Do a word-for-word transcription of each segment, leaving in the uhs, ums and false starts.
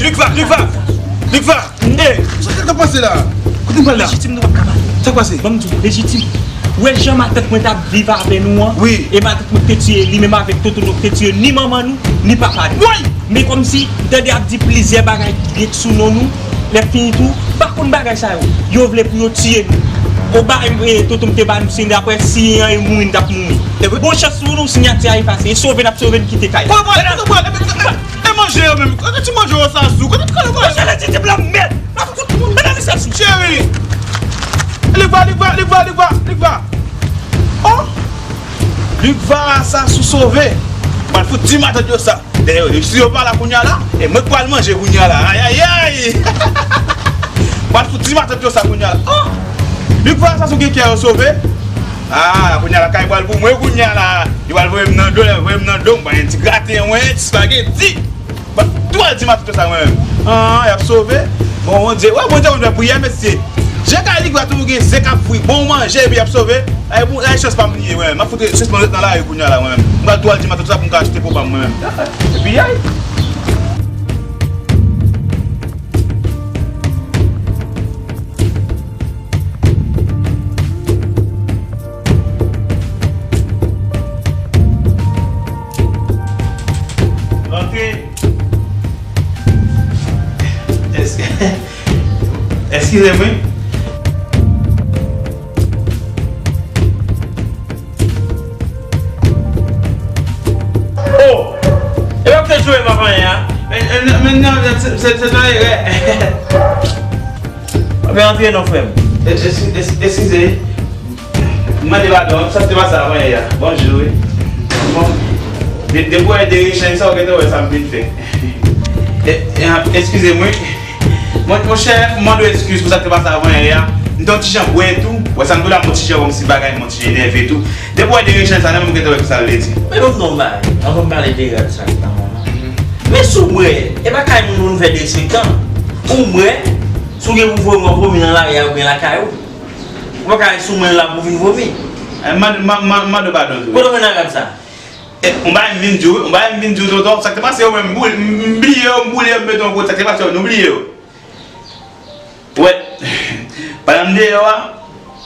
Likva, Likva, Likva. Ey, sa k ap pase la? Kote m pral la? Lejitim, nou p ap ka pale. Sa k pase? Ban m di w, Lejitim. Ou wè jan matant mwen t ap viv avè nou an? Wi. E matant mwen te tiye li menm avèk tonton nou te tiye ni manman nou, ni papa nou. Woy! Men kòmsi, tande ap di plizyè bagay ki sou non nou, lè fini tou, pa konn bagay sa yo. Yo vle pou yo tiye nou. O ba, e, tonton m te ba nou, se apre si an e mouri, n t ap mouri. Bon chans pou nou, siyati a efase. E sove, n ap sove, n kite kay. Kote pral, kote pral, e, e, e manje yo menm. Kote ti manje yo sa sou? Kote ti kòlè pral? Manje la, ti tip la, mèd. N ap fout moun, mèd, sa sou. Cheri. Likva, Likva, Likva, Likva, Likva. Oh! Likva sa sou sove. Pral fout di matant yo sa. Dayè, si yo pa la kounye a la, e mwen k pral manje kounye a la. Ayayay! Pral fout di matant yo sa kounye a la. Oh! Likva sa sou gen kè yo sove. Ah, kounye a la, kay pral pou mwen kounye a la. Yo pral voye m nan do, voye m nan do, m pral gen ti graten, mwen, ti spageti. Pral tou al di matant yo sa mwen menm. Ah, y ap sove. Bon, Bondye, wè, Bondye konn fè priyè, mesye. Jan kay Likva toujou gen zen k ap fri, bon manje, epi y ap sove. Ay, bon, ay, chans pa m li ye, mwen menm. M ap fout sispann ret nan lari kounye a la, mwen menm. M pral tou al di matant sa pou m ka achte pou pa m, mwen menm. Epi, ay. Rantre. Eske, eskize m, wi. Oh! E pa te jwe m ap anyen a. Men, men, men non, se, se, se nan erè. Mwen antre non, frè m. Es-, es-, es-, eskize. M mande padon, sa k te pase avan yè a. Bonjou, wi. Bon. De, depi w wè de echanj sa, w gentan wè sa m vin fè. E, e, eskize m, wi. Mon, monchè, m mande w eskiz pou sa k te pase avan yè a. M te yon ti jan bwè tou. Wè sa m di w la, m yon ti jan kòmsi bagay, m yon ti jan enève tou. Depi w wè de echanj sa, nan menm w gentan wè ki sa l vle di. Men ban m di w yon bagay, anvan m pale de rad sa ki nan men w lan. Men si w bwè, e pa kay moun ou vin fè de senk an. Ou bwè, si w gen pou vomi, w ap vomi nan lari a oubyen lakay ou. Ou pa ka ret sou mwen la pou vin vomi. Eh, m, m, m, m mande w padon tou. Kote w jwenn rad sa? Eh, yon bagay m vin di w, yon bagay m vin di w tonton, sa k te pase yo menm, m boule, m, m bliye yo, m boule yo, m mete yon kote, sa k te pase yo, nou bliye yo. Wè, pandan m deyò a,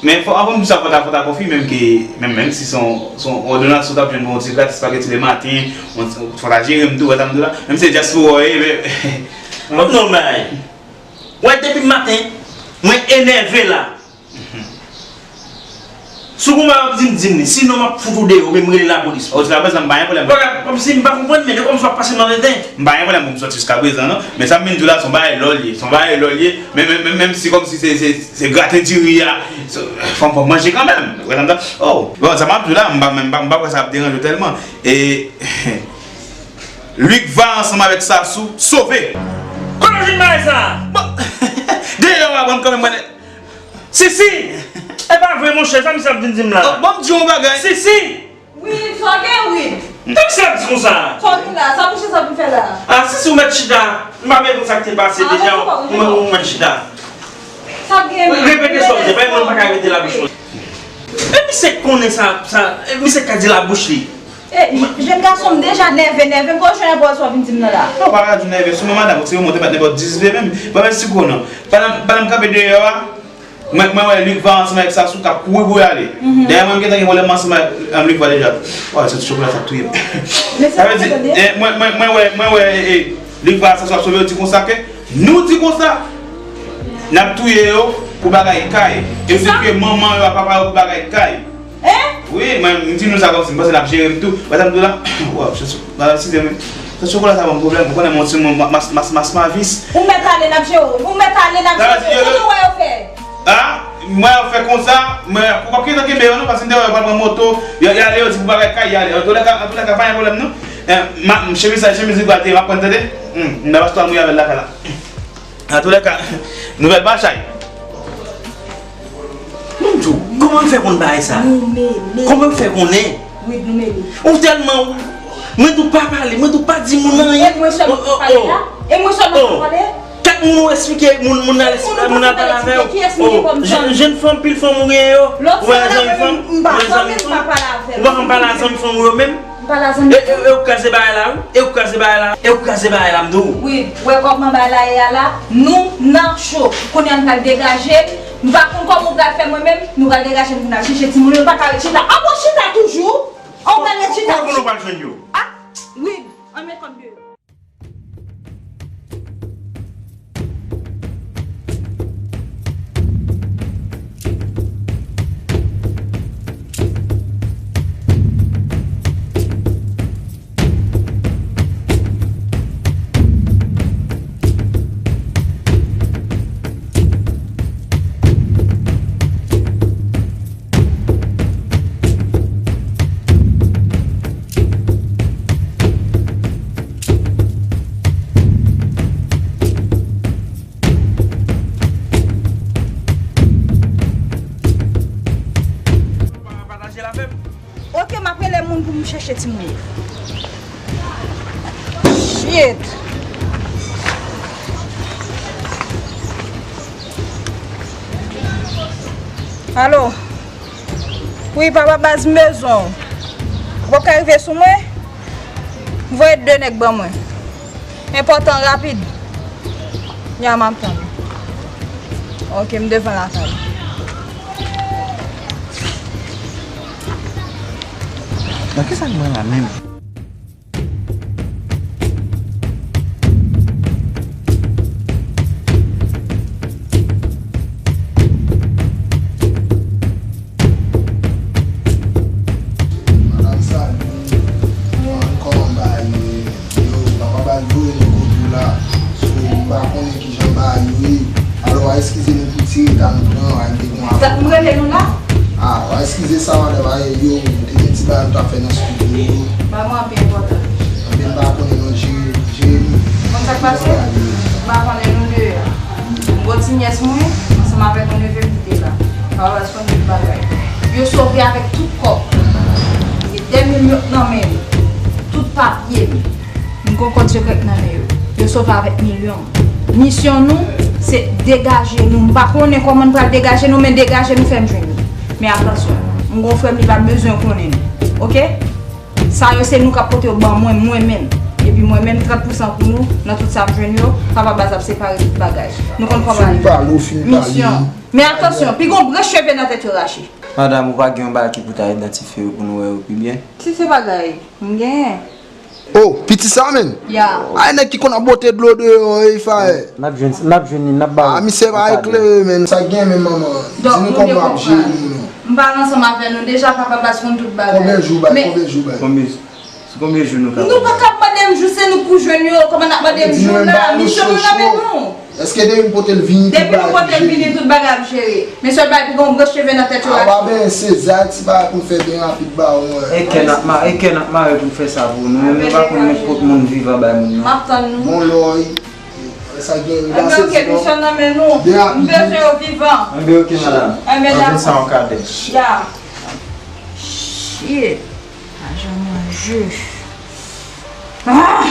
men fò, anvan m di sa, fò ta, fò ta konfime m ke, menm, menm si se yon, se yon òdonans ou t ap jwenn pou yon ti plat espageti le maten, yon, fò ta jere m tou, wè sa m di w la, menm si se dyaspora w ye, men. Ban m di w yon bagay. Wè, depi maten, mwen enève la. Si w konn bagay w ap di m, di m li. Sinon, m ap fout ou deyò, oubyen m rele lapolis. O, jiskaprezan, m pa gen pwoblèm. Bagay, kòmsi m pa konprann, men kòmsi w ap pase m nan tenten. M pa gen pwoblèm pou m sòti jiskaprezan, non. Men sa m vin di w la, se yon bagay lòl ye. Se yon bagay lòl ye. Men, men, men, menm si kòmsi se, se, se graten diri a, se, fò m, fò m manje kanmenm. Ou konprann sa? Oh. Bon, sa m ap di w la, m pa, m pa, m pa kwè sa ap deranje w tèlman. E, Luc va ansanm avèk Sasou, sove. Kote w jwenn bagay sa? Bon, deyò a, bon, kanmenm, mwen. Sisi! E pa vre, monchè, sa misye ap vin di m la? Oh, ban m di w yon bagay. Sisi! Wi, sa w gen, wi. Sa misye ap di konsa? Sa w gen la? Sa mouche sa vin fè la? Ah, Sisi, ou mèt chita. M pa menm konn sa k te pase deja. Ou mèt, ou mèt chita. Sa gen, wi. Repete sa w di, pa mwen pa ka repete labouch mwen. Men misye konnen sa, sa, misye ka di labouch li. E, jèn gason, m deja nève, nève, m pa jwenn nenpòt sa w vin di m nan la. Non, pa ka di nève, sou mwen madanm, ou ti remonte bat nenpòt dis ve menm. Bon, men si konnen. Pandan, pandan m kanpe deyò a, Mwen, mwen wè Luc va ansanm avèk Sasou k ap kouri pou y ale. Dayè, mwen, m gentan gen pwoblèm ansanm avèk, um, Luc va deja. Wa, senti chokola sa k touye m. Sa vle di, eh, mwen, mwen, mwen wè, mwen wè, eh, eh, Luc va Sasou ap sove, yo di konsa ke nou di konsa, n ap touye yo pou bagay kay. E yo di ke manman yo ak papa yo pou bagay kay. Wi, mwen, m di nou sa kòmsi m panse n ap jere m tou. Wè sa m di w la? Wa, senti, wa, eskize m. Senti chokola sa ban m pwoblèm. Ou konnen mwen se yon mas, mas, mas mavis. Ou mèt ale, n ap jere w. Ou mèt ale, n ap jere w. Kote w wè yo fè? Ah, mwen ap fè konsa, mwen ap, w ap gentan kenbe yo non, paske m te wè yo pral pran moto, y, y ale, yo di pou bagay kay, y ale. Antoulèka, antoulèka, pa gen pwoblèm non. Eh, ma, chemiz sa, chemiz li pral te, m ap pran tande. Hmm, m ta pastè al mouye avè l lakay la. Antoulèka, nouvèl pa chay. Mon Dieu, kòman m fè konn bagay sa? Nou mele. Kòman m fè konnen? Wi, nou mele. Ou tèlman, mwen tou pa pale, mwen tou pa di moun anyen. E mwen sèlman k ap pale la? E mwen sèlman k ap pale? Kèk moun ou esplike, moun, moun al, moun al pale avè w. Kiyès m gen kòm zanmi? Jèn fanm, pil fanm ou gen yo. Lòt sa la, mwen menm, m pa zanmi, m pa pale avè l. Ou pa janm pale a zanmi fanm ou yo menm? Pale a zanmi. E, e, e ou kraze bagay la, wi. E ou kraze bagay la. E ou kraze bagay la, m di w. Wi, wè kòman bagay la ye a la. Nou nan cho. Kounye a n pral degaje. M pa konn kòman ou pral fè mwen menm. Nou pral degaje, nou pral chèche timoun yo. Nou pa ka ret chita. An bon chita toujou. An pral ret chita. Kòman nou pral jwenn yo? Ah, wi, an met kòb deyò. Pataje l avè m. Ok, m ap rele moun pou m chèche timoun yo. Shit. Alo. Wi, papa baz, m bezwen w. Ou p ap ka rive sou mwen? Voye de nèg ban mwen. Enpòtan, rapid. Ya, m ap tann. Ok, m devan lakay. Nan kisa m pran la menm? Madanm, salut. Kòman bagay yo ye? Yo, papa baz voye nou kote w la. So, m pa konnen kijan bagay yo ye. Alò, w a eskize nou pou ti reta nou pran, w a te gon apèl. Sa pou m rele nou la? Ah, w a eskize sa, madanm, a, yo, te gen ti bagay nou t ap fè nan estidyo. Bagay mwen anpil enpòtan. Anben, m pa konnen non, Jeremi. Konn sa k pase? M pa konnen nou de a. M gon ti nyès mwen, ansanm avèk yon neve m ki te la. Papa baz konn tout bagay. Yo sove avèk tout kòb. Gen de milyon nan men yo. Tout papye m. M gon kòd sekrè k nan men yo. Yo sove avèk milyon. Misyon nou, se degaje nou. M pa konnen kòman n pral degaje nou, men degaje nou fè m jwenn nou. Men atansyon, m gon frè m, li pa bezwen konnen nou. Ok? Sa yo se nou k ap pote yo ban mwen, mwen menm. Epi mwen menm, trant pousan pou nou, nan tout sa m jwenn yo, papa baz ap separe tout bagay. Nou konn kòman l ye. Fin pale, w fin pale. Misyon. Men atansyon, pi gon branch cheve nan tèt yo rache. Madanm, ou pa gen yon bagay ki pou ta idantifye yo pou nou wè yo pi byen? Si se bagay, m genyen. Oh, piti sa menm? Ya. Ay, nèg ki konn ap bote dlo deyò, ey, frè. N ap jwenn, n ap jwenn li, n ap ba ou. Ah, misye pa eklere, menm. Sa gen menm, manman? Di nou kòman w ap jere moun nan. M pale ansanm avè nou deja, papa baz konn tout bagay. Konbyen jou bay? Konbyen jou bay? Konbyen, sou konbyen jou nou ka... Nou pa ka ap mande m jou, se nou k pou jwenn yo. Kòman n ap mande m jou la? Misyon nou nan men nou. Èske depi nou pote l vini, tout bagay ap jere? Depi nou pote l vini, tout bagay ap jere. Men sèl bagay, pi gon branch cheve nan tèt yo rache. A pa benyen, se zay ti bagay pou n fè byen rapid ba ou, wè. E kè n ap ma-, e kè n ap mare pou n fè sa pou nou. Nou menm, nou pa konn nenpòt moun vivan bay moun, non. M ap tann nou. Bon, lòy. Sa gen, anben, ok, misyon nan men nou. M bezwen yo vivan. Anben, ok, madanm. Anben, dakò. Sa yon kadè. Ya. Shit. Ajan manje. Ah!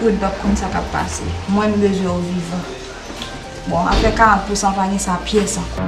Wood p ap konn sa k ap pase. Mwen, m bezwen yo vivan. Bon, afè karant pousan pa gen sa pyès ankò.